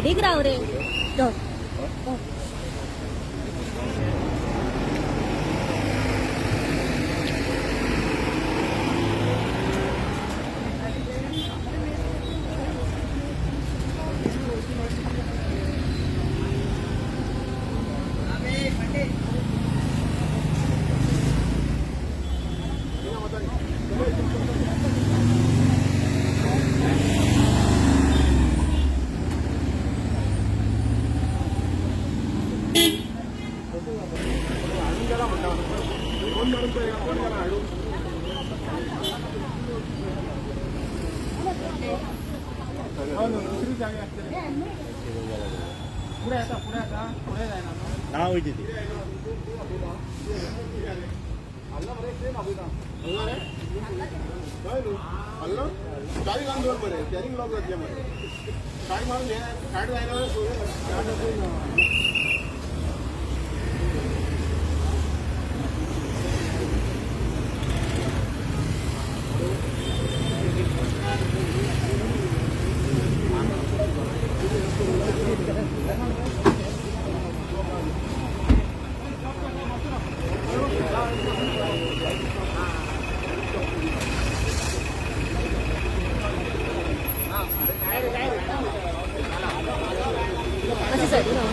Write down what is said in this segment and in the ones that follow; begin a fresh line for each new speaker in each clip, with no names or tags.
सायडीक राव रे.
ना वयती ती.
गाडी घालून दवर बरें, स्टेरिंग लॉक जातलें मरे. गाडी मारून घे, गाडी जायना.
मातशें सायडीक राव.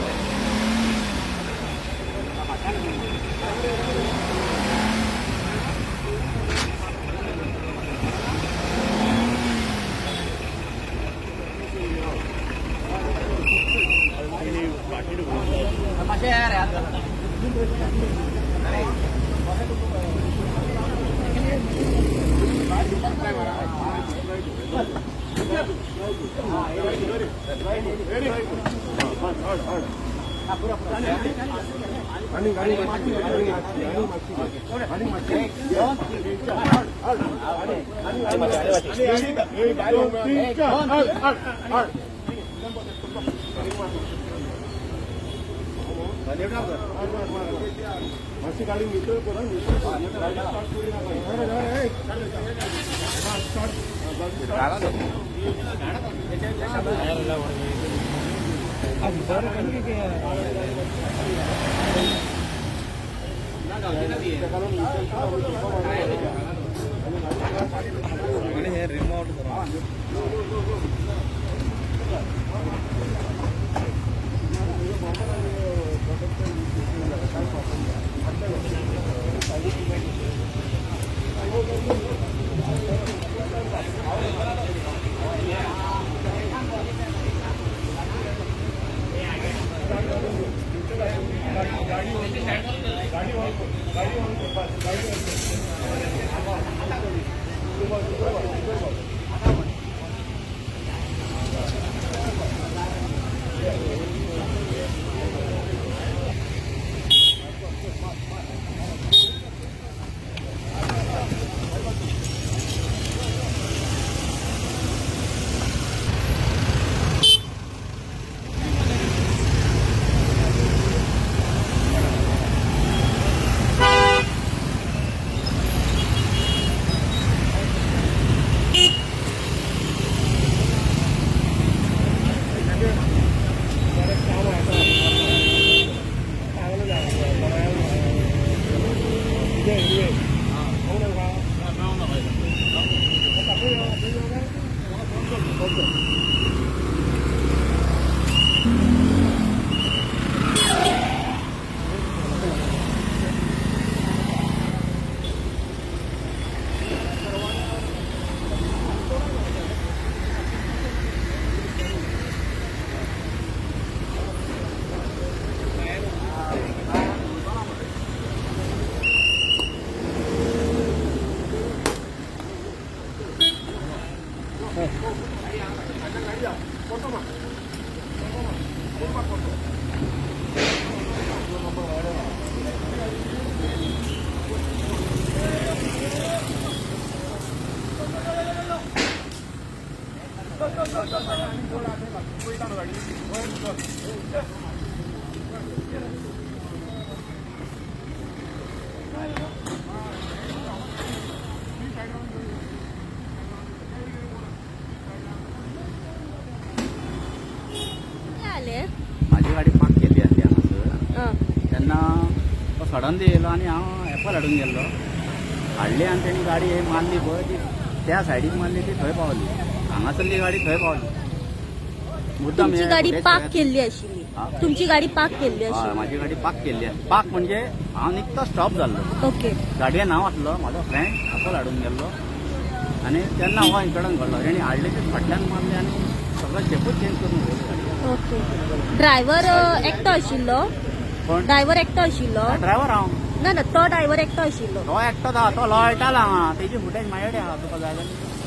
एक, दोन, तीन, चार, आठ, आठ. मातशी गाडी न्यूट्रल करा, न्यूट्रल.
तेन्ना तो सडनली येयलो आनी हांव एप्पल हाडून गेल्लो. हाडली आनी तेणी गाडी मारली पळय ती त्या सायडीक मारली, ती थंय पावली. हांगासरली गाडी थंय पावली मुद्दाम.
तुमची
हे
गाडी
footage
park
पळयात.
केल्ली आशिल्ली?
हा.
तुमची गाडी पार्क केल्ली
हय,
आशिल्ली?
म्हाजी गाडी पार्क केल्ली आसा. पार्क म्हणजे हांव निकतो स्टॉप जाल्लो. गाडयेन हांव आसलो, म्हाजो फ्रेंड एप्पल हाडून गेल्लो आनी तेन्ना हो इन्सिडंट घडलो. तेणी हाडले ते फाटल्यान मारले आनी सगळो शेपूच चेंज करून उडयली गाडी.
ओके, ड्रायव्हर एकटो आशिल्लो?
कोण?
ड्रायव्हर एकटो आशिल्लो?
ड्रायव्हर हांव.
ना ना, तो ड्रायव्हर एकटो आशिल्लो?
तो एकटोच आहा, तो लोळटालो हांगा. तेजी फुटेज म्हाजे कडेन आहा, तुका जाय जाल्यार.